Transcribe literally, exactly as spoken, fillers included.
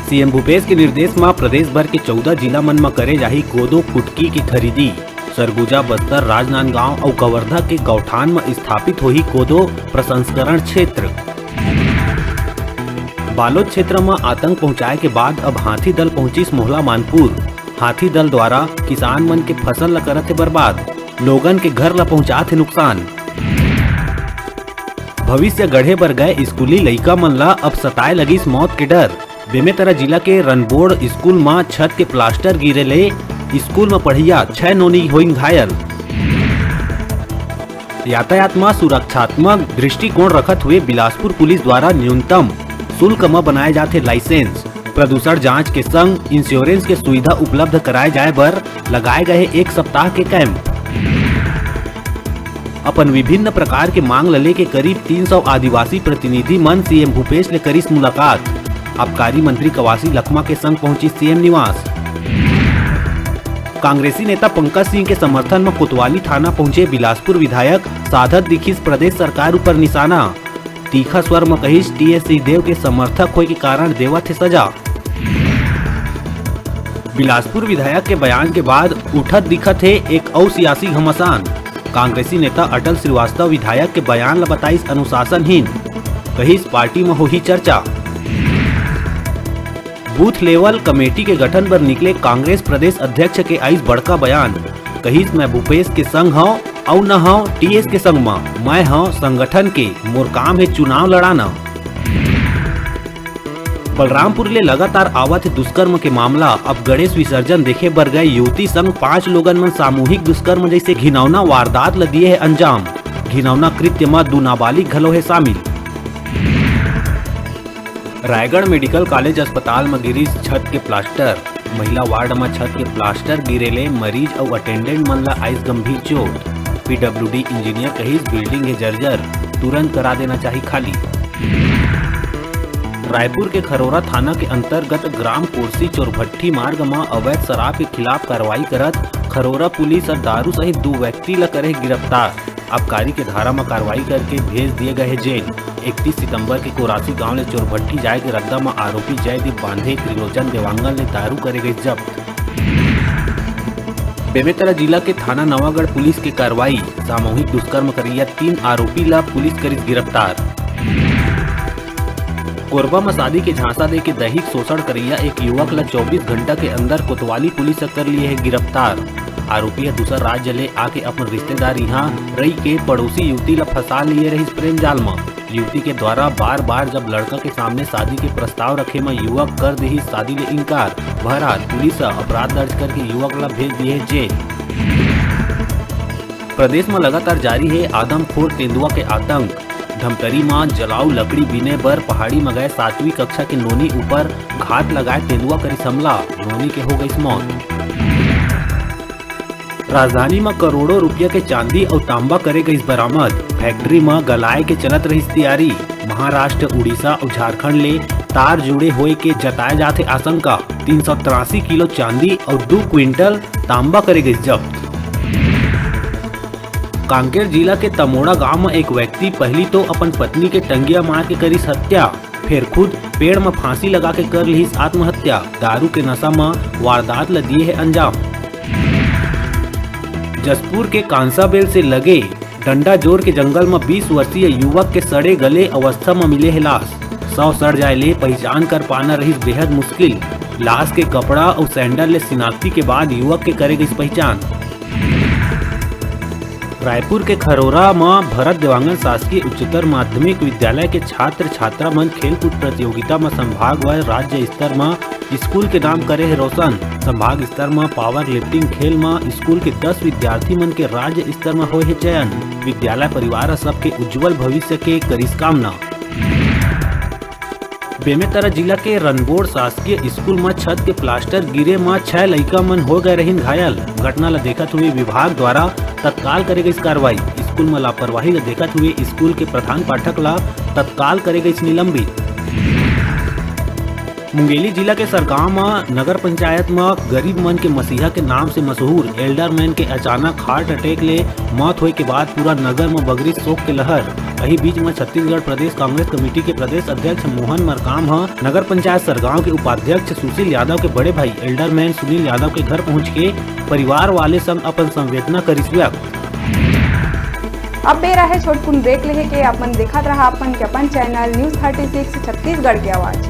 CM Bhupesh के निर्देश म प्रदेश भर के चौदह जिला मन म करे जाही कोदो कुटकी के खरीदी। सरगुजा, बस्तर, राजनांदगांव अउ कवर्धा के गौठान म स्थापित होही कोदो प्रसंस्करण क्षेत्र। बालोद क्षेत्र म आतंक पहुंचाए के बाद अब हाथी दल पहुंचिस मोहला मानपुर। हाथी दल द्वारा किसान मन के फसल ल करत हे बर्बाद, लोगन के घर ल पहुंचात हे नुकसान। भविष्य गढ़े बर गए स्कूली लइका मन ल अब सताए लगिस मौत के डर। बेमेतरा जिला के रनबोड़ स्कूल म छत के प्लास्टर गिरे ले स्कूल म पढ़इया छह नोनी होइन घायल। यातायात म सुरक्षात्मक दृष्टिकोण रखत हुए बिलासपुर पुलिस द्वारा न्यूनतम शुल्क म बनाए जाथे लाइसेंस। प्रदूषण जांच के संग इंश्योरेंस के सुविधा उपलब्ध कराए जाए बर लगाए गए एक सप्ताह के कैंप। अपन विभिन्न प्रकार के मांग ल लेके करीब तीन सौ आदिवासी प्रतिनिधि मन सीएम भूपेश ले करिस मुलाकात। आबकारी मंत्री कवासी लखमा के संग पहुंचिस सीएम निवास। कांग्रेसी नेता पंकज सिंह के समर्थन म कोतवाली थाना पहुंचे बिलासपुर विधायक, साधत दिखिस प्रदेश सरकार ऊपर निशाना। तीखा स्वर म कहिस, टीएस सिंहदेव के समर्थक होए के कारण देवत हे सजा। बिलासपुर विधायक के बयान के बाद उठत दिखत हे एक अउ सियासी घमासान। कांग्रेसी नेता अटल श्रीवास्तव विधायक के बयान ल बताइस अनुशासनहीन, कहिस पार्टी म होही चर्चा। बूथ लेवल कमेटी के गठन बर निकले कांग्रेस प्रदेश अध्यक्ष के आइस बड़का बयान, कहिस मैं भूपेश के संग हंव अउ न हंव टीएस के संग म, मैं हंव संगठन के, मोर काम हे चुनाव लड़ाना। बलरामपुर ले लगातार आवत हे दुष्कर्म के मामला। अब गणेश विसर्जन देखे बर गए युवती संग पांच लोगन मन सामूहिक दुष्कर्म जैसे घिनौना वारदात ल दिए हे अंजाम। घिनौना कृत्य म दू नाबालिग घलो हे शामिल। रायगढ़ मेडिकल कॉलेज अस्पताल म गिरिस छत के प्लास्टर। महिला वार्ड म छत के प्लास्टर गिरे ले मरीज अउ अटेंडेंट मन ल आइस गंभीर चोट। पीडब्ल्यूडी इंजीनियर कहिस, बिल्डिंग हे जर्जर, तुरंत करा देना चाही खाली। रायपुर के खरोरा थाना के अंतर्गत ग्राम कोरसी चोरभट्ठी मार्ग म अवैध शराब के खिलाफ कार्रवाई करत खरोरा पुलिस ह दारू सहित दू व्यक्ति ल करे गिरफ्तार। आबकारी के धारा म कार्रवाई करके भेज दिए गए हे जेल। इकतीस सितंबर के कोरासी गांव ले चोरभट्ठी जाए के रद्दा म आरोपी जयदीप बांधे, त्रिलोचन देवांगन ले दारू करे गई जब्त। बेमेतरा जिला के थाना नवागढ़ पुलिस के कार्रवाई, सामूहिक दुष्कर्म करइया तीन आरोपी ला पुलिस करिस गिरफ्तार। कोरबा म शादी के झांसा दे के दैहिक शोषण करइया एक युवक ला चौबीस घंटा के अंदर कोतवाली पुलिस ह कर लिए हे गिरफ्तार। आरोपी ह दूसर राज्य ले आके अपन रिश्तेदार इहां रही के पड़ोसी युवती ला फंसा लिए रहिस प्रेम जाल म। युवती के द्वारा बार-बार जब लड़का के सामने शादी के प्रस्ताव रखे म युवक कर दिही शादी ले इनकार। बहरहाल, पुलिस ह अपराध दर्ज करके युवक ला भेज दिए हे जेल। प्रदेश म लगातार जारी हे आदमखोर तेंदुआ के आतंक। धमतरी म जलाऊ लकड़ी बीने बर पहाड़ी म गए सातवीं कक्षा के नोनी ऊपर घात लगाए तेंदुआ करिस हमला, नोनी के हो गइस मौत। राजधानी म करोड़ों रुपया के चांदी अउ तांबा करे गइस बरामद। फैक्ट्री म गलाए के चलत रहिस तियारी। महाराष्ट्र, उड़ीसा अउ झारखंड ले तार जुड़े होए के जताए जात हे आशंका। तीन सौ तिरासी किलो चांदी अउ दू क्विंटल तांबा करे गइस जब्त। कांकेर जिला के तमोड़ा गांव म एक व्यक्ति पहिली तो अपन पत्नी के टंगिया मार के करिस हत्या, फेर खुद पेड़ म फांसी लगा के कर लिहिस आत्महत्या। दारू के नशा म वारदात ल दिए हे अंजाम। जशपुर के कांसाबेल से लगे डंडाजोर के जंगल म बीस वर्षीय युवक के सड़े गले अवस्था म मिले हे लाश। शव सड़ जाए ले पहिचान कर पाना रहिस बेहद मुश्किल। लाश के कपड़ा अउ सैंडल ले शिनाख्ती के बाद युवक के करे गइस पहिचान। रायपुर के खरोरा म भरत देवांगन शासकीय उच्चतर माध्यमिक विद्यालय के छात्र छात्रा मन खेलकूद प्रतियोगिता म संभाग व राज्य स्तर म स्कूल के नाम करे हे रोशन। संभाग स्तर म पावर लिफ्टिंग खेल म स्कूल के दस विद्यार्थी मन के राज्य स्तर म होए हे चयन। विद्यालय परिवार ह सबके उज्जवल भविष्य के करिस कामना। बेमेतरा जिला के रनबोड़ शासकीय स्कूल म छत के प्लास्टर गिरे म छह लइका मन हो गए रहिन घायल। घटना ल देखत हुए विभाग द्वारा तत्काल करे गइस कार्रवाई। स्कूल म लापरवाही ल देखत हुए स्कूल के प्रधान पाठक ल तत्काल करे गइस निलंबित। मुंगेली जिला के सरगांव म नगर पंचायत म गरीब मन के मसीहा के नाम से मशहूर एल्डरमैन के अचानक हार्ट अटैक ले मौत होए के बाद पूरा नगर म बगरिस शोक के लहर। अही बीच म छत्तीसगढ़ प्रदेश कांग्रेस कमेटी के प्रदेश अध्यक्ष मोहन मरकाम ह नगर पंचायत सरगांव के उपाध्यक्ष सुशील यादव के बड़े भाई एल्डरमैन सुनील यादव के घर पहुंच के परिवार वाले संग अपन संवेदना करिस व्यक्त। अब बेरा हे छोटकुन ब्रेक लेहे के। आप मन देखत रहा अपन के अपन channel news thirty six Chhattisgarh के आवाज़।